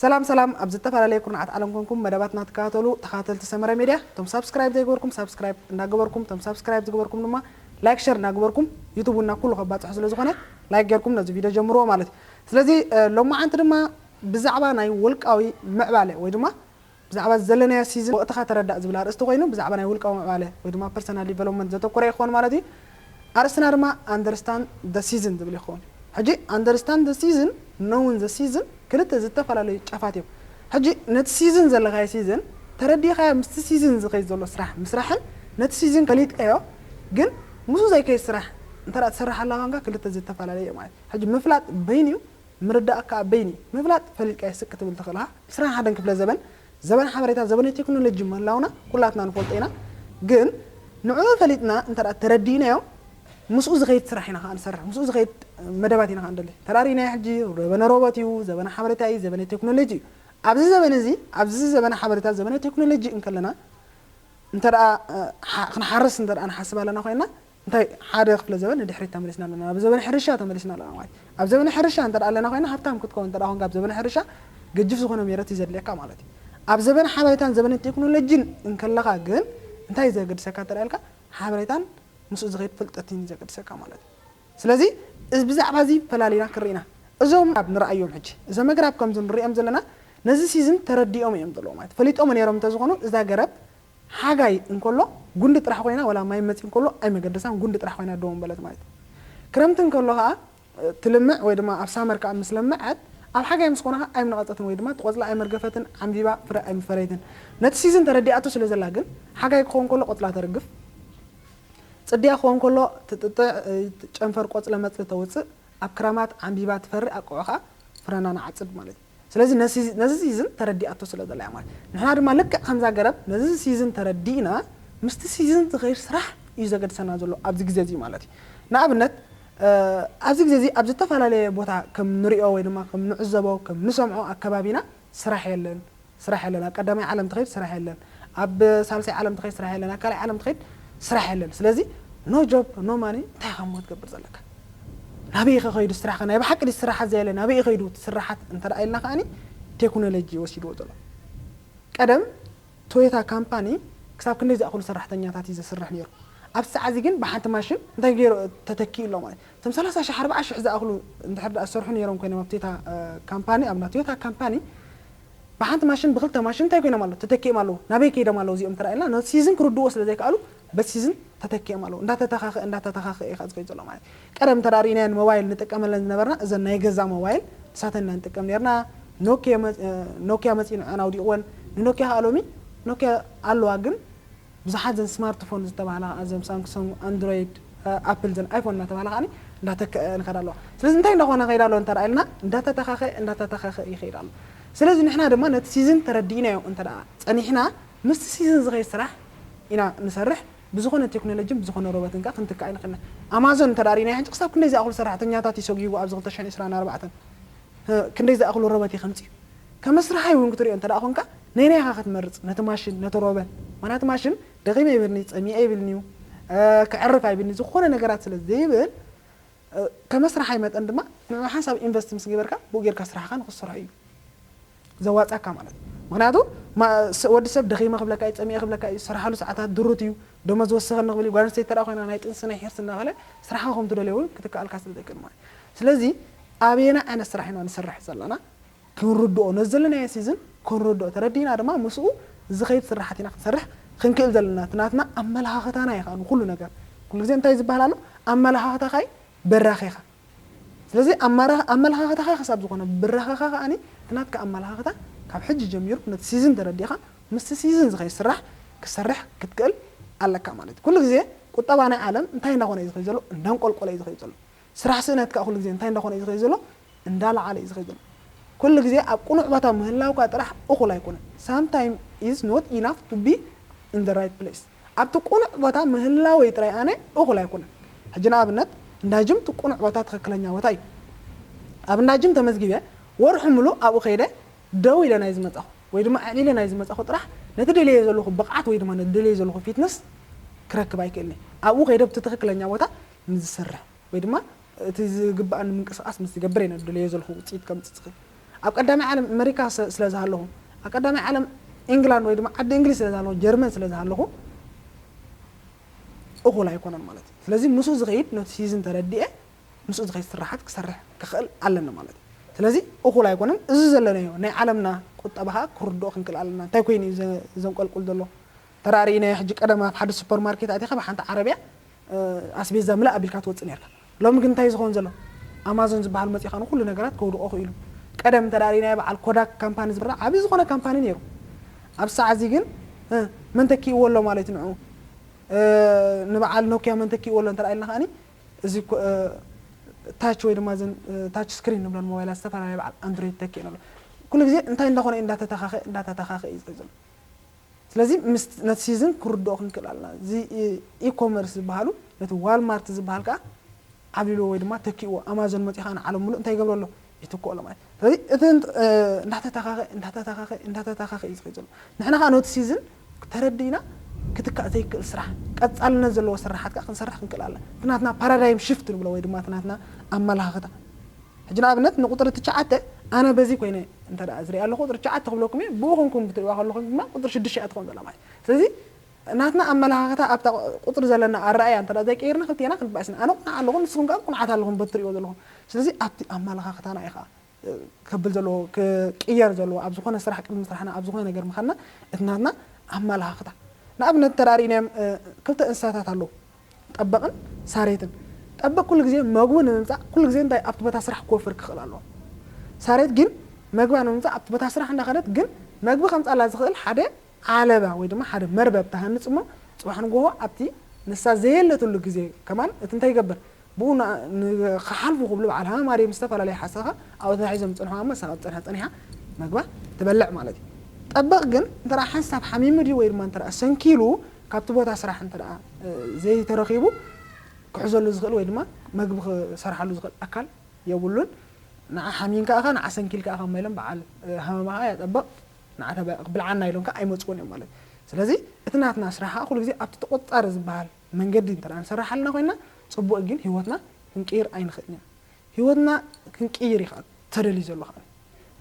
ሰላም ሰላም፣ ኣብ ዝተፈላለየ ኩርናዓት ዓለም ኮንኩም መደባትና ትከታተሉ ተኸታተልቲ ሰመረ ሜድያ፣ እቶም ሳብስክራይብ ዘይገበርኩም ሳብስክራይብ እንዳገበርኩም፣ እቶም ሳብስክራይብ ዝገበርኩም ድማ ላይክ፣ ሸር እንዳገበርኩም፣ ዩቱብ ውና ኩሉ ከባፅሑ ስለ ዝኾነ ላይክ ጌርኩም ነዚ ቪድዮ ጀምርዎ ማለት እዩ። ስለዚ እ፣ ሎማዓንቲ ድማ ብዛዕባ ናይ ውልቃዊ ምዕባለ ወይ ድማ ብዛዕባ ዘለናዮ ሲዝን ወቕትኻ ተረዳእ ዝብል ኣርእስቲ ኮይኑ፣ ብዛዕባ ናይ ውልቃዊ ምዕባለ ወይ ድማ ፐርሰናል ዲቨሎፕመንት ዘተኮረ ይኸውን ማለት እዩ። ኣርእስትና ድማ understand the season ዝብል ይኸውን። ሕጂ understand the season፣ knowing the season ክልተ ዝተፈላለዩ ጫፋት እዮም። ሕጂ ነቲ ሲዝን ዘለካዮ ሲዝን ተረዲኻዮ፣ ምስቲ ሲዝን ዝኸይድ ዘሎ ስራሕ ምስራሕን ነቲ ሲዝን ፈሊጥካዮ ግን ምስኡ ዘይከይድ ስራሕ እንተ ደኣ ትሰርሕ ኣለኻ ኮንካ ክልተ ዝተፈላለዩ እዮም ማለት እዩ። ሕጂ ምፍላጥ በይኑ እዩ፣ ምርዳእ ከኣ በይኑ እዩ። ምፍላጥ ፈሊጥካዮ ስቅ ክትብል ትኽእል ኢኻ። ዕስራን ሓደን ክፍለ ዘበን፣ ዘበን ሓበሬታ፣ ዘበነ ቴክኖሎጂ ምህላውና ኩላትና ንፈልጦ ኢና። ግን ንዕኡ ፈሊጥና እንተ ደኣ ተረዲእናዮ ምስኡ ዝኸይድ ስራሕ ኢና ከኣ ንሰርሕ፣ ምስኡ ዝኸይድ መደባት ኢና ከኣ ንደሊ። ተራሪናዮ ሕጂ ዘበነ ሮቦት እዩ፣ ዘበነ ሓበሬታ እዩ፣ ዘበነ ቴክኖሎጂ እዩ። ኣብዚ ዘበን እዚ፣ ኣብዚ ዘበነ ሓበሬታ፣ ዘበነ ቴክኖሎጂ እንከለና እንተ ደኣ እ፣ ሓ- ክንሓርስ እንተ ደኣ ንሓስብ ኣለና ኮይና እንታይ ሓደ ክፍለ ዘበን ንድሕሪት ተመሊስና ኣለና፣ ናብ ዘበነ ሕርሻ ተመሊስና ኣለና ማለት እዩ። ኣብ ዘበነ ሕርሻ እንተ ደኣ ኣለና ኮይና ሃብታም ክትከውን እንተ ደኣ ኮንካ ኣብ ዘበነ ሕርሻ ገጅፍ ዝኾነ ሜረት እዩ ዘድልየካ ማለት እዩ። ኣብ ዘበነ ሓበሬታን ዘበነ ቴክኖሎጂን እንከለኻ ግን እንታይ እዩ ዘገድሰካ እንተ ደኣ ኢልካ ሓበሬታን ምስኡ ዝኸይድ ፍልጠትን እዩ ዘገድሰካ ማለት እዩ። ስለዚ እዚ ብዛዕባ እዚ ፈላሊና ክርኢና እዞም ኣብ ንረኣዮም ሕጂ እዞም ኣግራብ ከምዚ ንሪኦም ዘለና ነዚ ሲዝን ተረዲኦም እዮም ዘለዉ ማለት ፈሊጦም ነይሮም እንተዝኾኑ እዛ ገረብ ሓጋይ እንከሎ ጉንዲ ጥራሕ ኮይና ወላ ማይ መፂ እንከሎ ኣይመገደሳን ጉንዲ ጥራሕ ኮይና ደው በለት ማለት እዩ። ክረምቲ እንከሎ ከዓ ትልምዕ ወይ ድማ ኣብ ሳመር ከዓ ምስ ለመዐት ኣብ ሓጋይ ምስ ኮነ ከዓ ኣይምነቐፀትን ወይ ድማ ትቆፅላ ኣይመርገፈትን ዓምቢባ ፍረ ኣይምፈረይትን። ነቲ ሲዝን ተረዲኣቶ ስለ ዘላ ግን ሓጋይ ክኸውን ከሎ ቆፅላ ተርግፍ፣ ፅድያ ክኸውን ከሎ ትጥጥዕ፣ ጨንፈር ቆፅለ መፅሊ ተውፅእ፣ ኣብ ክረማት ዓምቢባ ትፈሪ ኣቅዖ ከዓ ፍረና ንዓፅድ ማለት እዩ። ስለዚ ነዚ ነዚ ሲዝን ተረዲኣቶ ስለ ዘላ እያ ማለት ንሕና ድማ ልክዕ ከምዛ ገረብ ነዚ ሲዝን ተረዲእና ምስቲ ሲዝን ዝኸይድ ስራሕ እዩ ዘገድሰና ዘሎ ኣብዚ ግዜ እዚ ማለት እዩ። ንኣብነት እ፣ ኣብዚ ግዜ እዚ ኣብ ዝተፈላለየ ቦታ ከም ንሪኦ ወይ ድማ ከም ንዕዘቦ ከም ንሰምዖ ኣብ ከባቢና ስራሕ የለን። ስራሕ የለን። ኣብ ቀዳማይ ዓለም ትኸይድ ስራሕ የለን። ኣብ ሳልሳይ ዓለም ትኸይድ ስራሕ የለን። ኣብ ካልኣይ ዓለም ትኸይድ ስራሕ የለን። ስለዚ no job no money እንታይ ኢኻ እሞ ክትገብር ዘለካ? ናበይ ኢኻ ከይዱ ስራሕካ? ናይ ብሓቂ ድዩ ስራሓት ዘየለ ናበይ እዩ ከይዱ እቲ ስራሓት እንተ ደኣ ኢልና ከኣኒ ቴክኖሎጂ ወሲድዎ ዘሎ። ቀደም ቶዮታ ካምፓኒ ክሳብ ክንደይ ዝኣኽሉ ሰራሕተኛታት እዩ ዘስርሕ ነይሩ። ኣብ ሰዓት እዚ ግን ብሓንቲ ማሽን እንታይ ገይሩ ተተኪኡ ኣሎ ማለት እቶም ሰላሳ ሺሕ ኣርብዓ ሺሕ ዝኣኽሉ እንድሕር ደኣ ዝሰርሑ ነይሮም ኮይኖም ኣብ ቶዮታ እ፣ ካምፓኒ ኣብ ናይ ቶዮታ ካምፓኒ ብሓንቲ ማሽን ብክልተ ማሽን እንታይ ኮይኖም ኣለዉ ተተኪኦም ኣለዉ ናበይ ከይዶም ኣለዉ እዚኦም ተራኢልና ነቲ ሲዝን ክርድዎ ስለ ዘይከኣሉ በቲ ሲዝን ተተኪኦም ኣለዉ እንዳተተኻኸ እንዳተተኻኸ እዩ ዝኸይድ ዘሎ ማለት እዩ። ቀደም ተራሪናዮ ንሞባይል ንጥቀመለን ዝነበርና እዘን ናይ ገዛ ሞባይል ንሳተን ኢና ንጥቀም ነርና። ኖኪያ መ- እ፣ ኖኪያ መፂኡ ንዐና ኣውዲቕወን ንኖኪያ ከዓ ሎሚ ኖኪያ ኣለዋ ግን ብዙሓት ዘን ስማርትፎን ዝተባህላ እዞም ሳምሶንግ ኣንድሮይድ ኣፕል ዘን ኣይፎን እናተባህላ ከዓኒ እንዳተከአ ንኸዳ ኣለዋ። ስለዚ እንታይ እንዳኾነ ከይዳ ኣሎ እንተ ኢልና እንዳተተኻኸ እንዳተተኻኸ ይኸይድ ኣሎ። ስለዚ ንሕና ድማ ነቲ ሲዝን ተረዲእናዮ እንተ ጸኒሕና ምስቲ ሲዝን ዝኸይድ ስራሕ ኢና ንሰርሕ። ብዝኾነ ቴክኖሎጂን ብዝኾነ ሮቦትን ከዓ ክንትካእ ኣይንኽእልን። ኣማዞን እንተ ሪእናዮ ሕጂ ክሳብ ክንደይ ዝኣኽሉ ሰራሕተኛታት እዩ ሰጒጉ ኣብዚ ክልተ ሽሕን ዕስራን ኣርባዕተን ክንደይ ዝኣኽሉ ሮቦት እዩ ከምፅኡ። ከመስርሓይ እውን ክትሪኦ እንተ ደኣ ኾንካ ነየናይ ኢኻ ክትመርፅ? ነቲ ማሽን ነቲ ሮቦት? ማና እቲ ማሽን ደኺመ ይብልኒ፣ ፀሚኤ ይብልኒ እዩ፣ ክዕርፍ ኣይብልኒ ዝኾነ ነገራት ስለ ዘይብል ከመስርሓይ መጠን ድማ ንዑ ሓንሳብ ኢንቨስት ምስ ገበርካ ብኡ ጌርካ ስራሕኻ ንክትሰርሖ እዩ ዘዋፅኣካ ማለት እዩ። ምክንያቱ ወዲ ሰብ ደኺመ ክብለካ እዩ፣ ፀሚኤ ክብለካ እዩ፣ ዝሰርሓሉ ሰዓታት ድሩት እዩ፣ ደሞዝ ወሰኸኒ ክብል እዩ። ጓል ኣንስተይቲ ተደኣ ኮይና ናይ ጥንሲ ናይ ሒርሲ እናበለ ስራሕኻ ከም ትደልዮ እውን ክትከኣልካ ስለ ዘይክእል ማለት እዩ። ስለዚ ኣበየናይ ዓይነት ስራሕ ኢና ንሰርሕ ዘለና? ክንርድኦ ነዚ ዘለናዮ ሲዝን ክንርድኦ ተረዲእና ድማ ምስኡ ዝኸይድ ስራሓት ኢና ክንሰርሕ ክንክእል ዘለና እቲ ናትና ኣመለኻኽታና እዩ ከዓ ንኩሉ ነገር ኩሉ ግዜ እንታይ ዝበሃል ኣሎ ኣመለኻኽታኻ እዩ በራኺኻ ስለዚ ኣመለኻኽታኻ ክሳብ ዝኾነ ብራኸኻ ከዓኒ እቲ ናትካ ኣመለኻኽታ ካብ ሕጂ ጀሚሩ ነቲ ሲዝን ተረዲእኻ ምስቲ ሲዝን ዝኸይድ ስራሕ ክሰርሕ ክትክእል ኣለካ ማለት እዩ ኩሉ ግዜ ቁጠባ ናይ ዓለም እንታይ እንዳኾነ እዩ ዝኸይድ ዘሎ እንዳንቆልቆለ እዩ ዝኸይድ ዘሎ ስራሕ ስእነት ከዓ ኩሉ ግዜ እንታይ እንዳኾነ እዩ ዝኸይድ ዘሎ እንዳለዓለ እዩ ዝኸይድ ዘሎ ኩሉ ግዜ ኣብ ቁኑዕ ቦታ ምህላውካ ጥራሕ እኹል ኣይኮነን sometimes is not enough to be in the right place ኣብቲ ቁኑዕ ቦታ ምህላወይ ጥራይ ኣነ እኹል ኣይኮነን ሕጂ ንኣብነት እንዳ ጅም እቲ ቁኑዕ ቦታ ትኽክለኛ ቦታ እዩ ኣብ እንዳ ጅም ተመዝጊበ ወርሑ ሙሉእ ኣብኡ ከይደ ደው ኢለ ናይ ዝመፃኹ ወይ ድማ ኣዕሊለ ናይ ዝመፃኹ ጥራሕ ነቲ ደልየ ዘለኹ ብቕዓት ወይ ድማ ነቲ ደልየ ዘለኹ ፊትነስ ክረክብ ኣይክእልን ኣብኡ ከይደ ብቲ ትኽክለኛ ቦታ ምስ ዝሰርሕ ወይ ድማ እቲ ዝግባኣኒ ምንቅስቃስ ምስ ዝገብር እየ ነቲ ደልየ ዘለኹ ውፅኢት ከምፅእ ዝኽእል ኣብ ቀዳማይ ዓለም ኣመሪካ ስለ ዝሃለኹ፣ ኣብ ቀዳማይ ዓለም ኢንግላንድ ወይ ድማ ዓዲ እንግሊዝ ስለ ዝሃለኹ፣ ጀርመን ስለ ዝሃለኹ እኹል ኣይኮነን ማለት እዩ። ስለዚ ምስኡ ዝኸይድ ነቲ ሲዝን ተረዲኤ ምስኡ ዝኸይድ ስራሓት ክሰርሕ ክኽእል ኣለኒ ማለት እዩ። ስለዚ እኹል ኣይኮነን። እዚ ዘለናዮ ናይ ዓለምና ቁጠባ ከዓ ክርድኦ ክንክእል ኣለና። እንታይ ኮይኑ እዩ ዘንቆልቁል ዘሎ? ተራሪእናዮ ሕጂ ቀደም ኣብ ሓደ ሱፐር ማርኬት ኣቲኻ ብሓንቲ ዓረብያ ኣስቤዛ ምልእ ኣቢልካ ትወፅእ ነርካ። ሎሚ ግን እንታይ ዝኸውን ዘሎ? ኣማዞን ዝበሃል መፂኻ ንኩሉ ነገራት ከውድቆ ክኢሉ። ቀደም እንተ ርኢናዮ በዓል ኮዳክ ካምፓኒ ዝበሃል ዓብዪ ዝኾነ ካምፓኒ ነይሩ። ኣብ ሰዓት እዚ ግን መን ተኪእዎ ኣሎ ማለት ንዑ? ንበዓል ኖኪያ መን ተኪእዎ ኣሎ እንተ ኢልና ከዓኒ እዚ ታች ወይ ድማ ታች ስክሪን ንብለን ሞባይላት ዝተፈላለየ በዓል ኣንድሮይድ ተኪእን ኣሎ። ኩሉ ግዜ እንታይ እንዳኾነ እንዳተተኻኸ እንዳተተኻኸ እዩ ዝኸይድ ዘሎ። ስለዚ ምስ ነቲ ሲዝን ክርድኦ ክንክእል ኣለና። እዚ ኢኮመርስ ዝበሃሉ ነቲ ዋልማርት ዝበሃል ከዓ ዓብሊልዎ ወይ ድማ ተኪእዎ ኣማዞን መፂኡ ከዓ ንዓለም ሙሉእ እንታይ ይገብሮ ኣሎ? ይትክኦ ኣሎ ማለት እዩ። ስለዚ እቲ እንዳተተኻኸ እንዳተተኻኸ እንዳተተኻኸ እዩ ዝኸይድ ዘሎ። ንሕና ከዓ ነቲ ሲዝን ተረዲእና ክትካእ ዘይክእል ስራሕ ቀፃልነት ዘለዎ ስራሓት ከዓ ክንሰርሕ ክንክእል ኣለና። እቲ ናትና ፓራዳይም ሽፍት ንብሎ ወይ ድማ እቲ ናትና ኣመላኻኽታ ሕጂ ንኣብነት ንቁፅሪ ትሽዓተ ኣነ በዚ ኮይነ እንተ ደኣ ዝሪኣ ኣለኹ ቁፅሪ ትሽዓተ ክብለኩም እየ ብኡ ኮንኩም ክትሪእዋ ከለኹም ድማ ቁፅሪ ሽዱሽተ እያ ትኸውን ዘላ ማለት ስለዚ ናትና ኣመለኻኽታ ኣብታ ቁፅሪ ዘለና ኣረኣያ እንተ ደኣ ዘይቀይርና ክልቲኤና ክንባእስና ኣነ ቁኑዕ ኣለኹ ንስኹም ከዓ ቁኑዓት ኣለኹም በቲ ትሪእዎ ዘለኹም ስለዚ ኣብቲ ኣመለኻኽታና እዩ ከዓ ከብል ዘለዎ ክቅየር ዘለዎ ኣብ ዝኾነ ስራሕ ቅድሚ ስራሕና ኣብ ዝኾነ ነገር ምኻድና እቲ ናትና ኣመለኻኽታ ንኣብነት ተራሪእናዮም ክልተ እንስሳታት ኣለዉ ጠበቕን ሳሬትን። ጠበቕ ኩሉ ግዜ መግቡ ንምምፃእ ኩሉ ግዜ እንታይ ኣብቲ ቦታ ስራሕ ክወፍር ክኽእል ኣለዎ። ሳሬት ግን መግባ ንምምፃእ ኣብቲ ቦታ ስራሕ እንዳኸደት ግን መግቢ ከምፃላ ዝኽእል ሓደ ዓለባ ወይ ድማ ሓደ መርበብ ትሃንፅ እሞ ፅባሕ ንጎሆ ኣብቲ ንሳ ዘየለትሉ ግዜ ከማን እቲ እንታይ ይገብር ብኡ ንክሓልፉ ክብሉ በዓል ሃማማሪ ምስ ዝተፈላለዩ ሓሳኻ ኣብኡ ተታሒዞም ዝፅንሑ እሞ እሳ ካብ ፀንሐ ፀኒሓ መግባ ትበልዕ ማለት እዩ። ጠበቕ ግን እንተ ሓንሳብ ሓሚሙ ድዩ ወይ ድማ እንተ ሰንኪሉ ካብቲ ቦታ ስራሕ እንተ ዘይተረኺቡ ክሕዘሉ ዝኽእል ወይ ድማ መግቢ ክሰርሓሉ ዝኽእል ኣካል የብሉን። ንዓ ሓሚንካ ኢኻ፣ ንዓ ሰንኪልካ ኢኻ እሞ ኢሎም በዓል ሃመማ ከዓ ያጠበቕ ንዓ ተበ- ብልዓና ኢሎም ከዓ ኣይመፅኡን እዮም ማለት እዩ። ስለዚ እቲ ናትና ስራሕ ከዓ ኩሉ ግዜ ኣብቲ ተቆፃሪ ዝበሃል መንገዲ እንተ ንሰርሕ ኣለና ኮይና ፅቡቅ ግን ህይወትና ክንቅይር ኣይንኽእልን ኢና። ህይወትና ክንቅይር ይኽእል ተደልዩ ዘሎ ከዓ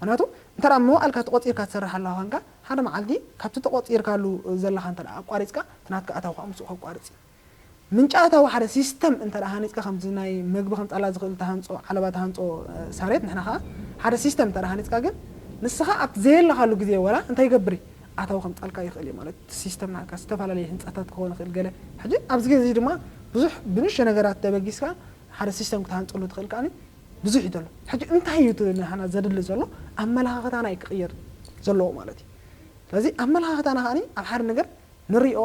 ምክንያቱ እንተ መዋእልካ ተቆፂርካ ትሰርሕ ኣለኻ ኮንካ ሓደ መዓልቲ ካብቲ ተቆፂርካሉ ዘለኻ እንተ ኣቋሪፅካ እቲ ናትካ ኣታዊ ከዓ ምስኡ ከቋርፅ እዩ። ምንጪ ኣታዊ ሓደ ሲስተም እንተ ሃኒፅካ ከምዚ ናይ መግቢ ከምፃላ ዝኽእል ተሃንፆ ዓለባ ተሃንፆ ሳሬት ንሕና ከዓ ሓደ ሲስተም እንተ ሃኒፅካ ግን ንስኻ ኣብቲ ዘየለኻሉ ግዜ ወላ እንታይ ይገብር እዩ ኣታዊ ከምፃልካ ይኽእል እዩ ማለት እቲ ሲስተም ናትካ ዝተፈላለየ ህንፃታት ክኸውን ይኽእል ገለ ሕጂ ኣብዚ ግዜ ድማ ብዙሕ ብንእሽቶ ነገራት ተበጊስካ ሓደ ሲስተም ክትሃንፀሉ ትኽእል ከዓ ብዙሕ እዩ ዘሎ ሕጂ እንታይ እዩ እቲ ንሕና ዘድሊ ዘሎ ኣመለኻኽታና እዩ ክቕየር ዘለዎ ማለት እዩ ስለዚ ኣመለኻኽታና ከዓ ኣብ ሓደ ነገር ንሪኦ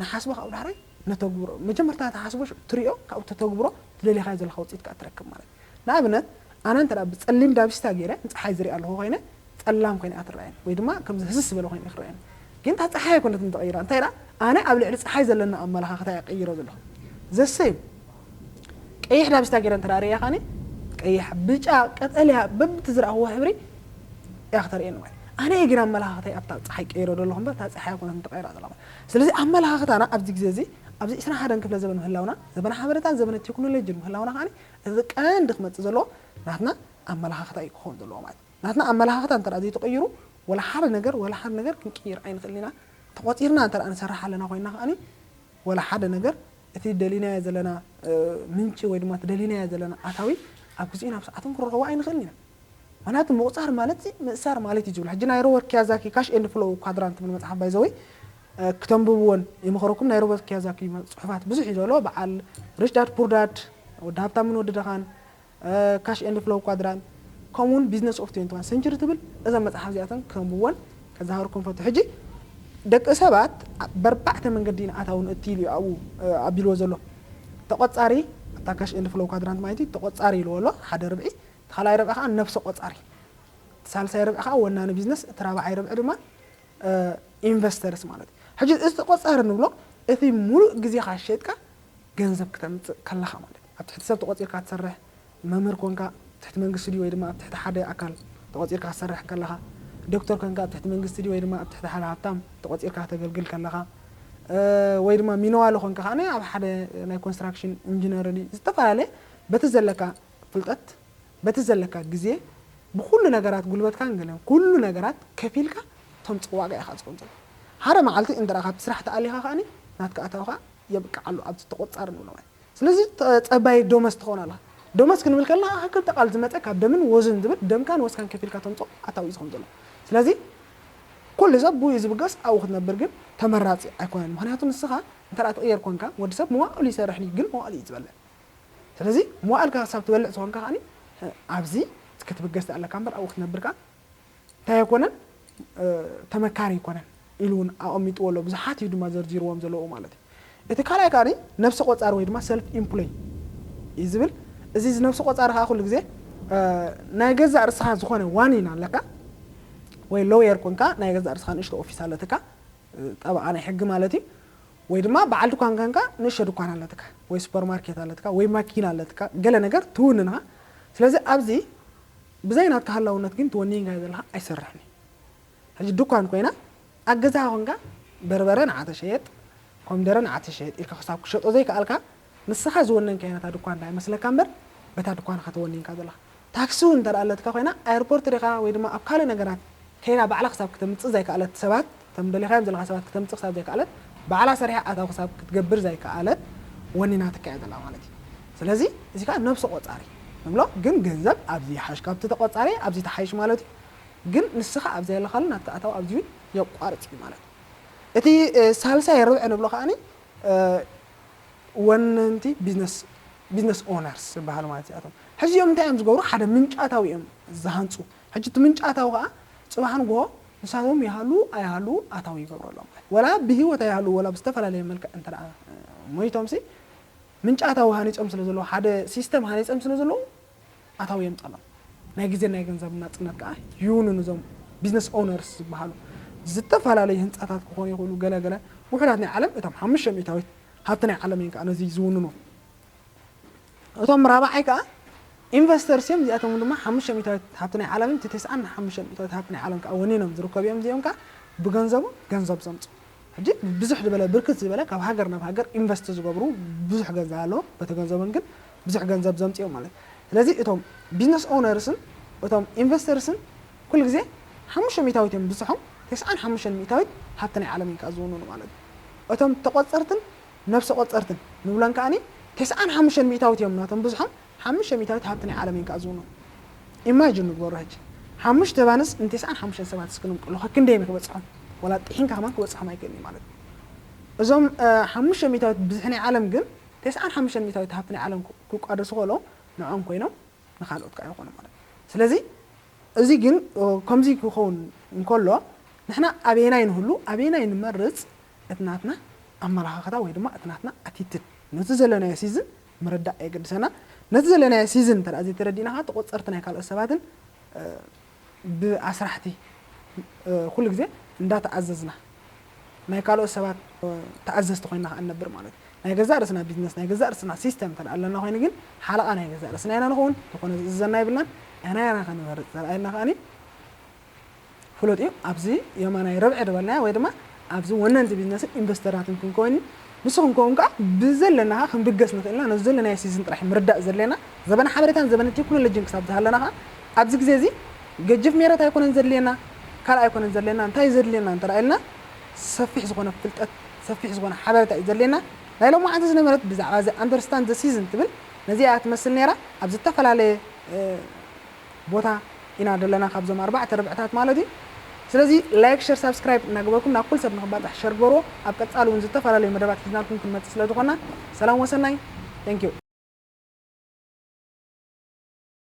ንሓስቦ ካብኡ ዳሕራይ ነተግብሮ መጀመርታ ተሓስቦ ትሪኦ ካብኡ ተተግብሮ ትደሊኻዮ ዘለካ ውፅኢት ከዓ ትረክብ ማለት እዩ ንኣብነት ኣነ እንተ ብፀሊም ዳብስታ ገይረ ንፀሓይ ዝሪኣ ኣለኹ ኮይነ ፀላም ኮይነ ኣትረኣየን ወይ ድማ ከምዚ ህስስ ዝበለ ኮይነ ክረኣየን ግን እታ ፀሓይ ኣይኮነት ንተቐይራ እንታይ ዳ ኣነ ኣብ ልዕሊ ፀሓይ ዘለና ኣመለኻኽታ እየ ቀይሮ ዘለኹ ዘሰይም ቀይሕ ዳብስታ ገይረ እንተ ርእያ ካኒ ቀይሕ ብጫ ቀጠልያ በብቲ ዝረኣኽዎ ሕብሪ እያ ክተርእየኒ ማለት ኣነ እየ ግን ኣመለኻኽታይ ኣብታ ፀሓይ ቀይሮ ዘለኹ እምበር እታ ፀሓይ ኣይኮነት ንተቐይራ ዘላ ማለት ስለዚ ኣመለኻኽታና ኣብዚ ግዜ እዚ ኣብዚ ዕስራን ሓደን ክፍለ ዘበን ምህላውና ዘበነ ሓበሬታን ዘበነ ቴክኖሎጂን ምህላውና ከዓ እዚ ቀንዲ ክመፅእ ዘለዎ ናትና ኣመለኻኽታ እዩ ክኸውን ዘለዎ ማለት ናትና ኣመለኻኽታ እንተ ዘይተቐይሩ ወላ ሓደ ነገር ወላ ሓደ ነገር ክንቅይር ኣይንኽእል ኢና ተቆፂርና እንተ ንሰርሕ ኣለና ኮይና ከዓ ወላ ሓደ ነገር እቲ ደሊናዮ ዘለና ምንጪ ወይ ድማ እቲ ደሊናዮ ዘለና ኣታዊ ኣብ ግዜኡ ናብ ሰዓቱን ክንረኸቦ ኣይንኽእልን ኢና ምክንያቱ ምቑፃር ማለት ምእሳር ማለት እዩ ዝብል ሕጂ ናይ ሮበርት ኪያዛኪ ካሽ ኤንድ ፍሎው ኳድራንት ትብል መፅሓፍ ባይዘወይ ክተንብብዎን ይምኽረኩም ናይ ሮበርት ኪያዛኪ ፅሑፋት ብዙሕ እዩ ዘሎ በዓል ሪች ዳድ ፑር ዳድ ወዲ ሃብታምን ወዲ ድኻን ካሽ ኤንድ ፍሎው ኳድራንት ከምኡውን ቢዝነስ ኦፍ ትዌንቲ ዋን ሰንቸሪ ትብል እዛ መፅሓፍ እዚኣተን ክተንብብዎን ከዛሃርኩም ፈቱ ሕጂ ደቂ ሰባት በርባዕተ መንገዲ ንኣታውን እቲ ኢሉ ኣብኡ ኣቢልዎ ዘሎ ተቆፃሪ ኣብታ ካሽ ኤንድ ፍሎው ኳድራንት ማለት እዩ ተቆፃሪ ኢልዎ ኣሎ ሓደ ርብዒ ተኻላይ ርብዒ ከዓ ነብሰ ቆፃሪ ሳልሳይ ርብዒ ከዓ ወናኒ ቢዝነስ እቲ ራብዓይ ርብዒ ድማ ኢንቨስተርስ ማለት እዩ ሕጂ እዚ ተቆፃሪ ንብሎ እቲ ሙሉእ ግዜኻ ሸጥካ ገንዘብ ክተምፅእ ከለኻ ማለት እዩ ኣብ ትሕቲ ሰብ ተቆፂርካ ትሰርሕ መምህር ኮንካ ትሕቲ መንግስቲ ድዩ ወይ ድማ ኣብ ትሕቲ ሓደ ኣካል ተቆፂርካ ትሰርሕ ከለኻ ዶክተር ኮንካ ኣብ ትሕቲ መንግስቲ ድዩ ወይ ድማ ኣብ ትሕቲ ሓደ ሃብታም ተቆፂርካ ከተገልግል ከለኻ ወይ ድማ ሚነዋለ ኮንካ ከዓ ኣብ ሓደ ናይ ኮንስትራክሽን ኢንጂነር ዝተፈላለየ በቲ ዘለካ ፍልጠት በቲ ዘለካ ግዜ ብኩሉ ነገራት ጉልበትካን ገለን ኩሉ ነገራት ከፊልካ ተምፅእ ዋጋ ኢኻ ትፅኦም ዘሎ። ሓደ መዓልቲ እንተ ካብቲ ስራሕ ተኣሊኻ ከኣኒ ናትካ ኣታዊ ከዓ የብቅዓሉ ኣብዚ ተቆፃሪ ንብሎ ማለት። ስለዚ ጸባይ ዶመስ ትኸውን ኣላ። ዶመስ ክንብል ከለና ክልተ ቃል ዝመፀ ካብ ደምን ወዝን ዝብል ደምካን ወስካን ከፊልካ ተምፅኦ ኣታዊ እዩ ዝኸውን ዘሎ። ስለዚ ኩሉ ሰብ ብኡ እዩ ዝብገስ፣ ኣብኡ ክትነብር ግን ተመራፂ ኣይኮነን። ምክንያቱ ንስኻ እንተ ትቕየር ኮንካ ወዲ ሰብ መዋእሉ ይሰርሕ ድዩ? ግን መዋእሉ እዩ ዝበልዕ። ስለዚ መዋእልካ ክሳብ ትበልዕ ዝኾንካ ከዓኒ ኣብዚ ክትብገስ ኣለካ እምበር ኣብኡ ክትነብር ከዓ እንታይ ኣይኮነን፣ ተመካሪ ኣይኮነን ኢሉ እውን ኣቐሚጥዎ ኣሎ። ብዙሓት እዩ ድማ ዘርዚርዎም ዘለዉ ማለት እዩ። እቲ ካልኣይ ከዓኒ ነብሰ ቆጻሪ ወይ ድማ ሰልፍ ኢምፕሎይ እዩ ዝብል። እዚ ነብሰ ቆጻሪ ከዓ ኩሉ ግዜ ናይ ገዛእ ርእስኻ ዝኾነ ዋኒን ኣለካ ወይ ሎየር ኮንካ ናይ ገዛእ ርእስኻ ንእሽቶ ኦፊስ ኣለትካ፣ ጠበቓ ናይ ሕጊ ማለት እዩ። ወይ ድማ በዓል ድኳን ኮንካ ንእሽቶ ድኳን ኣለትካ ወይ ሱፐርማርኬት ኣለትካ ወይ ማኪና ኣለትካ፣ ገለ ነገር ትውንን ኢኻ። ስለዚ ኣብዚ ብዘይ ናትካ ህላውነት ግን ተወኒንካዮ ዘለኻ ኣይሰርሕን እዩ። ሕጂ ድኳን ኮይና ኣብ ገዛኻ ኮንካ በርበረ ንዓ ተሸየጥ፣ ኮሚደረ ንዓ ተሸየጥ ኢልካ ክሳብ ክሸጦ ዘይከኣልካ ንስኻ ዝወነንካዮ ነታ ድኳን እንዳይመስለካ እምበር በታ ድኳን ኢኻ ተወኒንካ ዘለኻ። ታክሲ እውን እንተ ኣለትካ ኮይና ኣየርፖርት ዲኻ ወይ ድማ ኣብ ካልእ ነገራት ከይዳ ባዕላ ክሳብ ክተምጽእ ዘይከኣለት ሰባት እቶም ደሊኻዮም ዘለኻ ሰባት ክተምጽእ ክሳብ ዘይከኣለት ባዕላ ሰሪሓ ኣታዊ ክሳብ ክትገብር ዘይከኣለት ወኒናትካ እያ ዘላ ማለት እዩ። ስለዚ እዚ ከዓ ነብሲ ቆጻሪ ንብሎ ግን ገንዘብ ኣብዚ ይሓሽ ካብቲ ተቆጻሪ ኣብዚ ተሓይሽ ማለት እዩ። ግን ንስኻ ኣብ ዘየለኻሉ ናትካ ኣታዊ ኣብዚ እውን የቋርጽ እዩ ማለት እዩ። እቲ ሳልሳይ ርብዒ ንብሎ ከዓኒ ወነንቲ ቢዝነስ ቢዝነስ ኦነርስ ዝበሃሉ ማለት እዚኣቶም ሕጂ እዮም እንታይ እዮም ዝገብሩ? ሓደ ምንጫታዊ እዮም ዝሃንፁ። ሕጂ እቲ ምንጫታዊ ከዓ ፅባሕ ንግሆ ንሳቶም ይሃሉ ኣይሃሉ ኣታዊ ይገብረሎም። ወላ ብህይወት ኣይሃሉ ወላ ብዝተፈላለየ መልክዕ እንተ ሞይቶም ሲ ምንጫታዊ ሃኒፆም ስለ ዘለዉ ሓደ ሲስተም ሃኒፆም ስለ ዘለዉ ኣታዊ የምፀሎም። ናይ ግዜ ናይ ገንዘብ ናፅነት ከዓ ይውንኑ እዞም ቢዝነስ ኦነርስ ዝበሃሉ። ዝተፈላለዩ ህንፃታት ክኾኑ ይኽእሉ ገለገለ ውሑዳት ናይ ዓለም እቶም ሓሙሽተ ሚእታዊት ሃብቲ ናይ ዓለም እዮም ከዓ ነዚ ዝውንኑ። እቶም ራብዓይ ከዓ ኢንቨስተርስ እዮም። እዚኣቶም ድማ ሓሙሽተ ሚእታዊት ሃብቲ ናይ ዓለምን እቲ ተስዓን ሓሙሽተ ሚእታዊት ሃብቲ ናይ ዓለም ከዓ ወኒኖም ዝርከቡ እዮም። እዚኦም ከዓ ብገንዘቦም ገንዘብ ዘምፁ ሕጂ ብዙሕ ዝበለ ብርክት ዝበለ ካብ ሃገር ናብ ሃገር ኢንቨስት ዝገብሩ ብዙሕ ገንዘብ ኣለዎም። በቲ ገንዘቦም ግን ብዙሕ ገንዘብ ዘምፅኦም ማለት እዩ። ስለዚ እቶም ቢዝነስ ኦነርስን እቶም ኢንቨስተርስን ኩሉ ግዜ ሓሙሽተ ሚእታዊት እዮም ብዝሖም ተስዓን ሓሙሽተን ሚእታዊት ሃብቲ ናይ ዓለም እዮም ከዓ ዝውንኑ ማለት እዩ። እቶም ተቆፀርትን ነብሰ ቆፀርትን ንብለን ከዓኒ ተስዓን ሓሙሽተን ሚእታዊት እዮም ናቶም ብዝሖም ሓሙሽተ ሚእታዊት ሃብቲ ናይ ዓለም እዮም ከዓ ዝውንኑ። ኢማጅን ንግበሮ ሕጂ ሓሙሽተ ባንስ ንተስዓን ሓሙሽተን ሰባት እስክንም ቅልኸ ክንደይ እዮም ክበፅሖም? ወላ ጥሒንካ ከማን ክበፅሖም ኣይክእልን እዩ ማለት እዩ። እዞም ሓሙሽተ ሚእታዊት ብዝሒ ናይ ዓለም ግን ተስዓን ሓሙሽተን ሚእታዊት ሃብቲ ናይ ዓለም ክቋደሱ ከሎ ንዕኦም ኮይኖም ንካልኦት ከዓ ይኾኑ ማለት እዩ። ስለዚ እዚ ግን ከምዚ ክኸውን እንከሎ ንሕና ኣበየናይ ንህሉ ኣበየናይ ንመርፅ እቲ ናትና ኣመላኻኽታ ወይ ድማ እቲ ናትና ኣቲትድ ነቲ ዘለናዮ ሲዝን ምርዳእ የገድሰና። ነቲ ዘለናዮ ሲዝን እንተ ዘይተረዲእና ከዓ ተቆፀርቲ ናይ ካልኦት ሰባትን ብኣስራሕቲ ኩሉ ግዜ እንዳተኣዘዝና ናይ ካልኦት ሰባት ተኣዘዝቲ ኮይና ከዓ ንነብር ማለት እዩ። ናይ ገዛእ ርእስና ቢዝነስ ናይ ገዛእ ርእስና ሲስተም እንተ ኣለና ኮይኑ ግን ሓለቓ ናይ ገዛእ ርእስና ኢና ንኸውን። ዝኾነ ዝእዘና ይብልናን። ኣና ያና ከንመርፅ ዘርኣየና ከዓኒ ፍሉጥ እዩ። ኣብዚ የማናይ ረብዒ ዝበልናዮ ወይ ድማ ኣብዚ ወነንቲ ቢዝነስን ኢንቨስተራትን ክንከውን ንሱ ክንከውን ከዓ ብዘለና ከዓ ክንብገስ ንኽእልና ነዚ ዘለናዮ ሲዝን ጥራሕ ምርዳእ ዘድልየና ዘበነ ሓበሬታን ዘበነ ቴክኖሎጂን ክሳብ ዝሃለና ከዓ ኣብዚ ግዜ እዚ ገጅፍ ሜረት ኣይኮነን ዘድልየና ካልእ ኣይኮነን ዘድልየና እንታይ ዘድልየና እንተ ኢልና ሰፊሕ ዝኾነ ፍልጠት ሰፊሕ ዝኾነ ሓበሬታ እዩ ዘድልየና። ናይ ሎማዓንቲ ዝነበረት ብዛዕባ እዚ ኣንደርስታንድ ዘ ሲዝን ትብል ነዚኣ ትመስል ነይራ ኣብ ዝተፈላለየ ቦታ ኢና ዘለና ካብዞም ኣርባዕተ ርብዕታት ማለት እዩ። ስለዚ ላይክ ሸር ሳብስክራይብ እናገበርኩም ናብ ኩል ሰብ ንክባፃሕ ሸር ግበርዎ። ኣብ ቀፃሊ እውን ዝተፈላለዩ መደባት ሒዝናልኩም ክንመፅእ ስለ ዝኾና ሰላም ወሰናይ። Thank you።